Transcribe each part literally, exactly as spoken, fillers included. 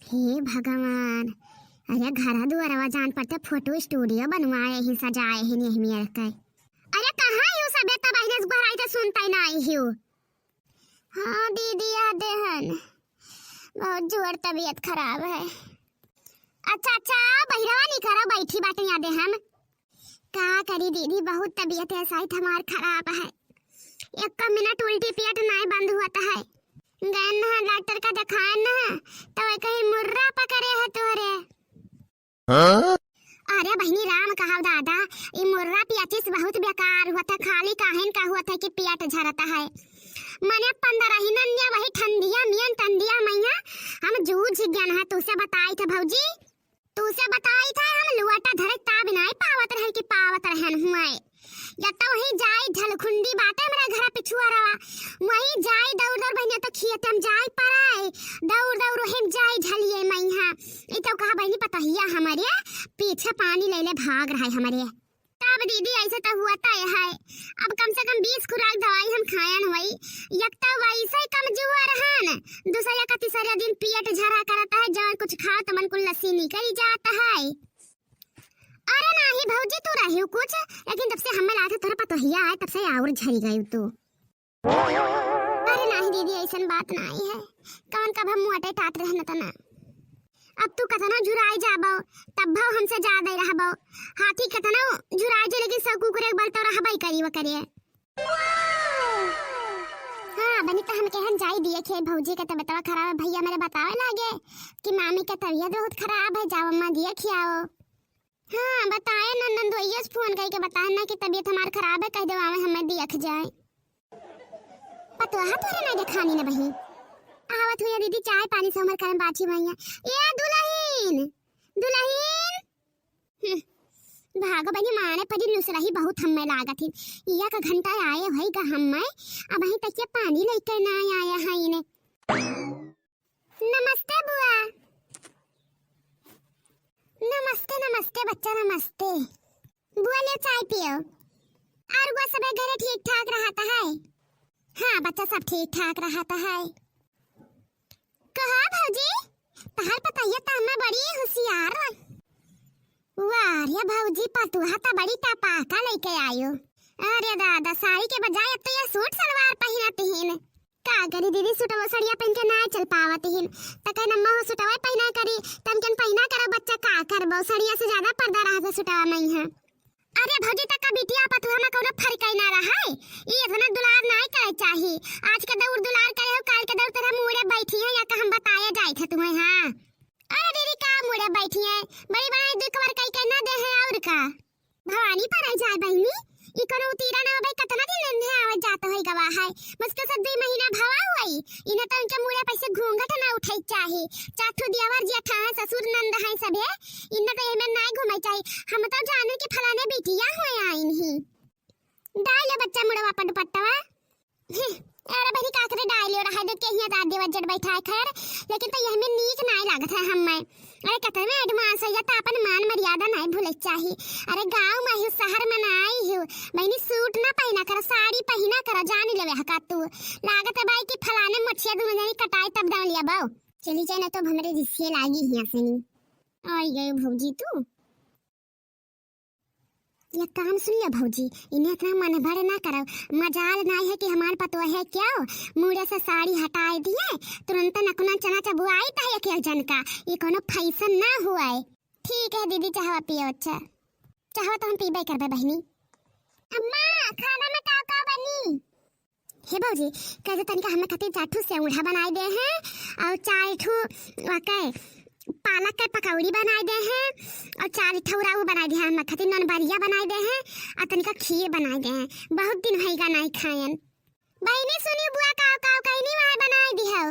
हे भगवान, अरे घरा दुआरवा जान पड़ते photo studio बनवाए ही, सजाए ही, यही में रखे। अरे कहाँ हियो सबे, तब बहिने से गोहराई तो सुनता ही नहीं हियो। हाँ दीदी, यादे हन, बहुत जोर तबीयत खराब है। अच्छा अच्छा, बहिरवा नहीं करा, बैठी बाटे यादे हम। का करी दीदी, बहुत तबीयत है साइत हमार खराब है, एक मिनट उल्टी पेट नाई बंद होत है। गए न डॉक्टर का दिखाए न, तो वह कहीं मुर्रा पकड़े है तोरे। हाँ? अरे बहिनी राम कहव दादा, ई मुर्रा पियाचिस बहुत बेकार होत है, खाली काहिन का होत है कि पेट झरत है। मने पंद्रह ही नन्या वही ठंडिया मियन टंडिया मैया, हम जूझ गयन है, तुसे बताई थे भौजी, तुसे बताई थे, हम लुआटा धरे ताब नाई पावत रहे कि पावत रहन हुए। या तो वहीं जाई झलखुंडी बाटे हमरा घरा पिछुआ रवा, वहीं जाई दौड़ दौड़ बहिनिया तो खियत हम जाई पराए, दौड़ दौड़ वहीं जाई झलिए मैहा। ई तो कहा बहिनी पतहिया हमरे पीछे पानी ले ले भाग रहा है हमरे। तब दीदी ऐसे तो हुआ तय है, अब कम से कम बीस खुराक दवाई हम खायन हुई, एक तो वैसे ही कमजोर हन, दूसरा का तीसरा दिन पेट झरा करता है, जवन कुछ खाओ तो मन कुल लस्सी निकल जाता है। अरे नाही भौजी, तू रही कुछ, लेकिन जब से हमें लागे तोरा पतोहिया आए, तब से और झरी गई तू। अरे नाही दीदी, ऐसन बात नाही है। कौन कब हम मोटे टाट रहना तना। अब तू कतनो झुराई जाबो, तब भाव हमसे ज्यादा ही रहबो। हाथी कतनो झुराई जे, लेकिन सब कुकुर एक बल तो रहबे करी वो करिए। हाँ, बनी तो हम कहन जाई दिए खे भौजी के तबीयत खराब है, भैया मेरे बतावे लागे कि मामी के तबीयत बहुत खराब है, जाओ अम्मा दिए खियाओ। हाँ, बताए ना, नंदोइया से फोन करके बताए ना कि तबीयत हमार खराब है, कह दो आवे हमें देख जाए। पतोहा तोरे ना देखानी ना बहिन। आवत हुई दीदी, चाय पानी से हमर करम बाची मैया। ए दुलहिन, दुलहिन। हम्म, भागो बहिनी, माने परी लुसरही बहुत हमें लागत ही। एक घंटा आए होई गा हमें, अब अहीं तक ये पानी लेके ना आया है इन्हें। नमस्ते बुआ। नमस्ते, नमस्ते बच्चा, नमस्ते। बुआ ले चाय पियो। और बुआ सब घरे ठीक ठाक रहता है? हाँ बच्चा, सब ठीक ठाक रहता है। कहा भौजी, तहार पतोहिया तो हमें बड़ी होशियार। वाह रे भौजी, पतोहा तो बड़ी टपाका लेके आयो। अरे दादा, साड़ी के बजाय अब तो ये सूट सलवार पहिनत हिन। का करी दीदी, सुटवा सड़िया पहन के ना चल पावत हिन। त कहे नम्मा हो सुटवा पहिना करी, तन कन पहिना करा बच्चा, का करबो, सड़िया से ज्यादा पर्दा रहत है सुटवा में है। अरे भौजी, तक का बिटिया पतोहा में कोनो फर्क ही ना रहा है। ई इतना दुलार ना करे चाही। आज के दौर दुलार करे हो, काल के दौर तेरा मुड़े बैठी है, या का हम बताए जाए थे तुम्हें, हाँ। अरे दीदी, का मुड़े बैठी है, बड़ी बड़ा दुख वर कई के ना दे है और का। भवानी पर आई जाए बहिनी, ई कोनो उतीरा ना हो भाई, कितना दिन लेंदे आवत जात होई गवा है। मुश्किल से दुई महीना भवा हुई, इन्हें तो उनके मुड़े पैसे घूंघट ना उठाई चाही। चार ठो दियावर जेठ हैं, ससुर नंद हैं सभे, इन्हें तो एमे ना घूमे चाही। हम तो जाने कि फलाने बिटिया हुए आइन ही। डाल ले बच्चा मुड़वा पर दुपट्टवा। हम्म, अरे बहिनी, का करे डाल ले रहा है, देख के हियां दादी वजट बैठा है खैर, लेकिन तो यह में नीक नाई लागत है हमें। अरे कितने advance है, या तो अपन मान मर्यादा नाई भूले चाही। अरे गाँव में ही, शहर में नाई ही, बहिनी सूट ना पहिना कर, साड़ी पहिना कर, जान लेवे हका तू। लागत है भाई कि फलाने मोछिया दुनो जनी कटाई तब दाम लिया बाऊ। चली जाए ना तो हमरे रिसिए लागी हियां से नी। आई गई भौजी तू। ये काम सुन लियो भौजी, इन्हें इतना मन भर ना करो। मजाल ना है कि हमार पतोह है क्या, मुड़े से साड़ी हटाए दिए, तुरंत नकुना चना चबुआई ता एक एक जन का। ये कोनो fashion ना हुआ है। ठीक है दीदी, चाहवा पियो। अच्छा, चाहवा तो हम पीबे करबे बहिनी। अम्मा, खाना में का का बनी? हे भौजी, कहे तनिका हमें खातिर चार ठो सेवढ़ा बनाए दे हैं और चार ठो, ओके, पालक के पकौड़ी बनाए दे हैं और चार ठो उराऊ बनाए दे हैं, हमें खातिर ननबरिया बनाए दे हैं और तनिका खीर बनाए दे हैं। बहुत दिन होइगा नहीं खायन। बहिनी सुनी बुआ, काव काव कहनी वहाँ बनाए दी हो।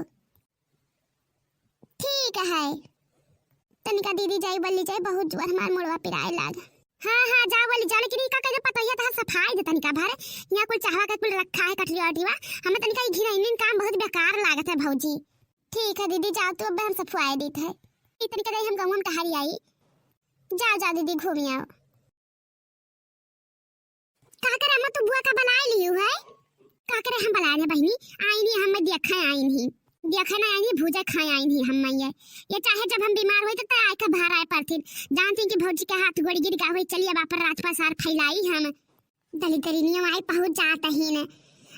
ठीक है। तनिका दीदी जाई बल्ली जाई, बहुत जोर हमार मुड़वा पिराए लाग। हाँ, हाँ, जा बल्ली जा, लेकिन ई का कहे पतोहिया तहार सफाई दे तनिका भर। यहाँ कुल चाहवा के कुल रखा है कटरिया उटरिया। हमें तनिका ई घिनैनिन काम बहुत बेकार लागत है भौजी। ठीक है दीदी, जाओ तू, अब हम सफुआए देत है। ई तनिका जाई हम गौवन कहारी आई। जाओ, जाओ दीदी, घूमी आओ। का करे अम्मा, तू बुआ का बलाए लियो है? का करे हम बलाए रहे बहिनी, आइन ही, हमें देखा है आइन ही। देखा ना आईनी, भूजा खाए आईनी हम मइये। ये चाहे जब हम बीमार होई तो तय आए के बाहर आए परथिन। जानती कि भौजी के हाथ गोड़ी गिर गा होई, चलिए अब आपन रात पसार फैलाई हम। दलिदरिनियों आए पहुँच जात ही ने।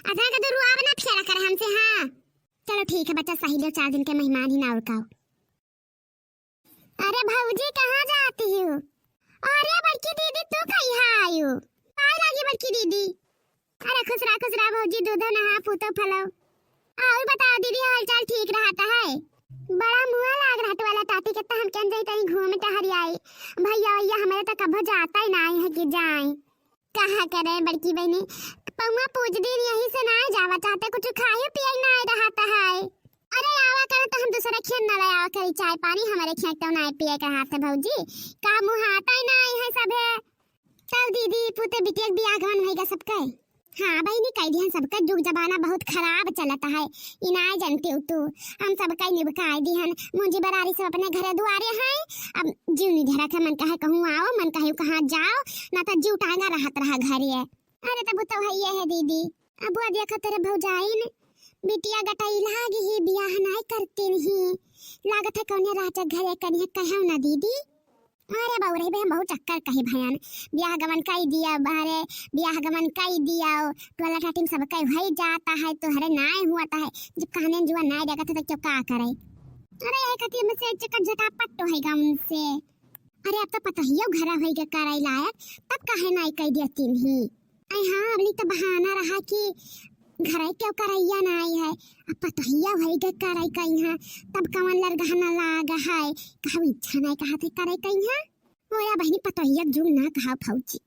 अतना का तो रुआब ना फेरा करे हमसे, हाँ। चलो ठीक है बच्चा, सही लो, चार दिन के मेहमान ही ना और का। अरे भौजी, कहाँ जाती हो? अरे बड़की दीदी, तू कहिया आयु? पाए लागी बड़की दीदी। अरे खुश रहा, खुश रहा भौजी, दूधो नहा, पूतो फलो। और बताओ दीदी, हाल चाल ठीक रहता है? बड़ा मुआ लाग रहा वाला टाटी के, तो हम कहेन जाई तनी घूम टहरी आई। भैया, भैया, हमारे तो कभो जाता ही ना है कि जाए। कहा करे बड़की बहिनी, पौआ पूज दिन यही से ना जावा चाहते, कुछ खाए पिए ना रहता है। अरे आवा करे तो हम दूसरे खेत ना ले आवा करी चाय पानी, हमारे खेत तो ना पिए के हाथ है भौजी, का मुँह आता ही ना है सभे। तब दीदी, पूते बिटिया के बियाह गवन होइगा सबके? हाँ बहिनी, कह दिहन सबके, जुग जमाना बहुत खराब चलत है, ई ना जानते हो तू। हम सबके निबकाय दिहन, मुंजी बरारी सब अपने घरे दुआरे हैं। अब जीव निधरा के मन कहे कहूँ आओ, मन कहे कहाँ जाओ, ना तो जीव टांगा रहत रहा घरे। अरे तब तो है ये है दीदी, अब वो देखो तेरे भौजाइन, बिटिया गटाई लाग ही बियाह नाय करतीन ही, लागत है कौने राजा घरे कनिया कहौ ना दीदी। अरे बउरही बे, हम बहुत चक्कर कही भयान, ब्याह गमन कई दिया, अरे ब्याह गमन कई दिया, टोला टाटी में सब कई होई जाता है, तोहरे नाय हुआ है, जब कहने जुआ नाय देखत है तो क्यों का करे? अरे यही खातिर में से चक्कर झटापट तो है गाँव से। अरे अब तो पतोहियो घरा होई के करे लायक, तब काहे नाय कई दिया तीन ही? अरे हाँ, अबली तो बहाना रहा कि घरे क्यों करैया नाय है, अब पतोहिया होई के करे कई है, तब कवन लरगहना लाग है, कहू इच्छा नाय कहा थे करे कई है। ओया बहिनी पतोहिया जुग ना कहा फौजी।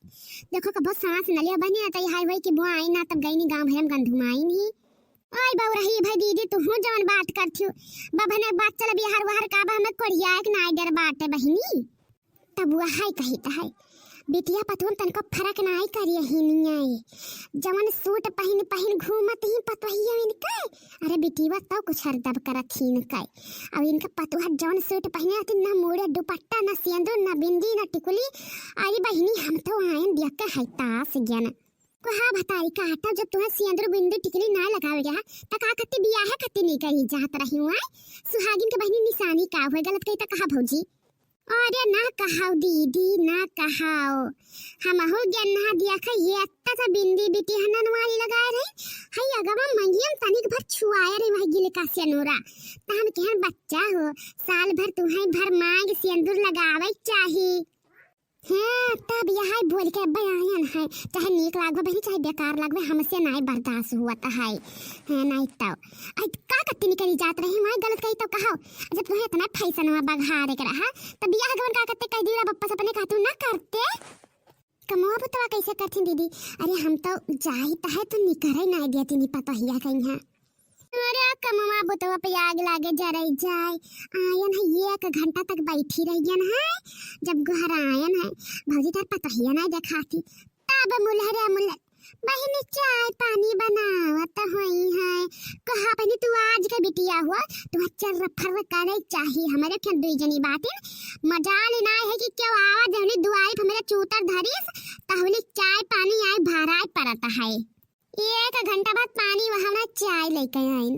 देखो कबो सांस न लिया बहिनी, अतई हाय होई कि बुआई ना तब गईनी गाँव भरम गंधुमाई नहीं। ओए बउरही भाई दीदी, तू हूँ जवन बात करथियो। बभने बात चल बिहार वहार का बा, हमें कोढ़िया एक नाय डर बाटे बहिनी। तब वह है कहित है, बिटिया पतुआ में तनको फरक नाय करिए ही नहीं। जवन सूट पहिन पहिन घूमत ही पतोहिया इनके, अरे बिटिया तो कुछ हरदब करत ही इनके। अब इनके पतुआ जवन सूट पहिने रहती, ना मूड़े दुपट्टा, ना सेंदुर, ना बिंदी, ना टिकुली। अरे बहिनी, हम तो आयन देख के है तास गन। कोहा भतारी काटा, जब तुहे सेंदुर बिंदी टिकुली ना लगावे गया, त का कत्ती बियाह कत्ती नहीं करी जात रही हुआ। सुहागिन के बहिनी निशानी का हुए, गलत कही त कहा भौजी। अरे ना कहाओ दीदी, ना कहाओ। हमहू गेन्हा दिया खा, ये अत्ता सा बिंदी बिटिहनन वाली लगाए रही। हई अगवा मंगियम तनिक भर छुआए रही वही गिलका सेनुरा। त हम कहन बच्चा हो, साल भर तुहे भर मांग सेंदुर लगावे चाही। हाँ, तब यही बोल के बयान है, चाहे नीक लागबे बहिनी, चाहे बेकार लागबे, हमसे नाय बर्दाश्त हुआ त है। हाँ, नाय तो। आई का कत्ती निकली जात रही, माय गलत कही तो कहो। जब तुहे इतना फैशन हुआ बघारे के रहा, तब बियाह गवन का कत्ती कह दिया, बप्पा से अपने कहतू ना करते। कमवा बुतवा कैसे करथिन दीदी? अरे हम तो जाई त है तो निकरे नाय देती नहीं पतोहिया कहीं है। अरे कमवा बुतवा पे आग लागे जरई जाए। आयन है एक घंटा तक बैठी रहियन है। जब घर आयन है, भौजी तार पतोहिया नाय देखाती। तब मुलहरे मुलहर बहिनी चाय पानी बनावत होई है। कहा बहिनी तू आज के बिटिया हुआ, तू चर फर करे चाही। हमरे के दुई जनी बातिन मजाल नाय है कि क्यों आवा जहनी दुआरी पे हमरे चूतर धरिस, तहली चाय पानी आए भराए परत है। एक घंटा बाद पानी वहाँ ना चाय लेके आइन।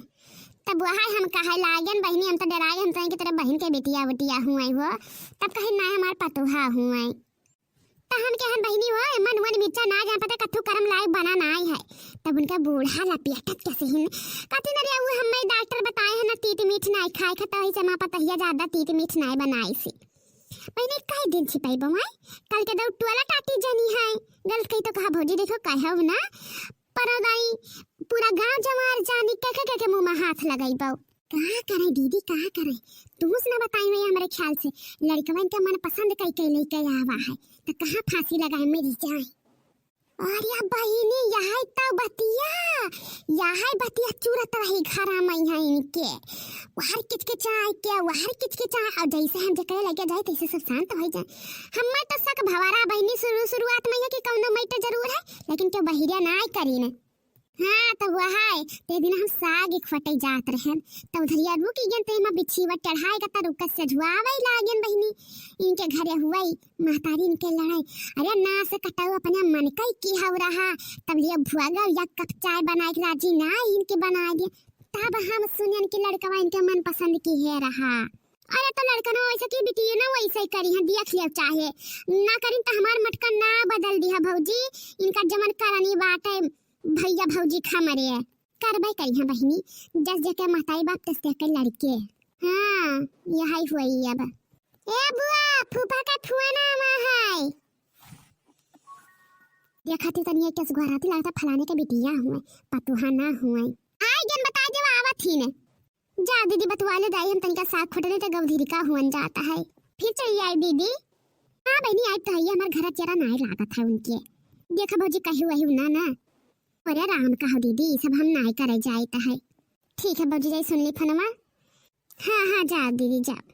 तब वहाँ हम कहे लागन बहिनी, हम तो डराए, हम कहें कि तेरे बहिन के बिटिया बिटिया हुआ हो। तब कहे ना हमार पतोहा हुआ। त हम कहन बहिनी हो, मन वन मिर्चा ना जान पता कथू करम लायक बना ना आई है। तब उनका बूढ़ा लपियटत के सिहिन, कथी न रे, उ हमें डॉक्टर बताए है ना, तीत मीठ नाय खाए के, तो ऐसे माँ पतहिया ज्यादा तीत मीठ नाय बनाए से। बहिनी, कई दिन छिपाई बमाई, कल के दौ टोला टाटी जनी है। गलत कही तो कहा भौजी, देखो कहब ना, परदाई पूरा गांव जवार जानी, के के के, के मुंह में हाथ लगाई बाऊ। का करे दीदी, का करे? तू से ना बताई मैं, हमरे ख्याल से लड़कवन के मन पसंद कई कई लेके आवा है, तो कहाँ फांसी लगाए मरी जाए। अरे बहिनी, यही तो बतिया, यही बतिया चुरत रही घरा में है इनके। वहर किचकिचाए के, वहर किचकिचाए, और जैसे हम जकरे लगे जाए तैसे सब शांत हो जाए। हमें तो शक भवरा बहिनी शुरू शुरुआत में है कि कौनो मैटर जरूर है, लेकिन क्यों बहिरिया ना करी ने। हाँ, तो वह है, ते दिन हम साग खोटे जात रहन, तो उधरिया रुक गन, ते में बिछीवा चढ़ाए का, तो रुक से झुआवे लागन बहिनी। इनके घरे हुई महतारी इनके लड़ाई, अरे ना से कटाऊ अपने मन का ही की हो रहा, तब लिया भुआ गल या कप चाय बनाए के राजी ना, इनके बनाए दिया। तब हम सुनेन कि लड़कवा इनके मन पसंद किहे रहा। अरे तो लड़कन वैसे की बिटिया ना वैसे ही करिहैं, देख लिया चाहे ना करिन तो हमार मटका ना बदल दिहा भौजी। इनका जमन करनी बाटे भैया भौजी खा मरे, करबे करिहैं बहिनी, जस जेके महताई बाप तस जेके लड़के। हाँ, यही हुई अब। ए बुआ, फूफा का फोन आवा है। देखा थी तनिया कैसे घराती लागता फलाने के बिटिया हुए, पतुहा ना हुए। आई जन बता देवा आवत ही ने। जा दीदी बतवा ले दाई, हम तनिका साग खोटने ते गौधीरी का हुअन जाता है। फिर चली आई दीदी। हाँ बहनी, आई तो है, ये हमार घर चेरा नाय लागत है उनके। देखा भौजी कही वही ना ना। अरे राम कहो दीदी, ई सब हम नाय करे जाइत है। ठीक है भौजी जाई सुन ली फोनवा। हाँ हाँ जाओ दीदी जाओ।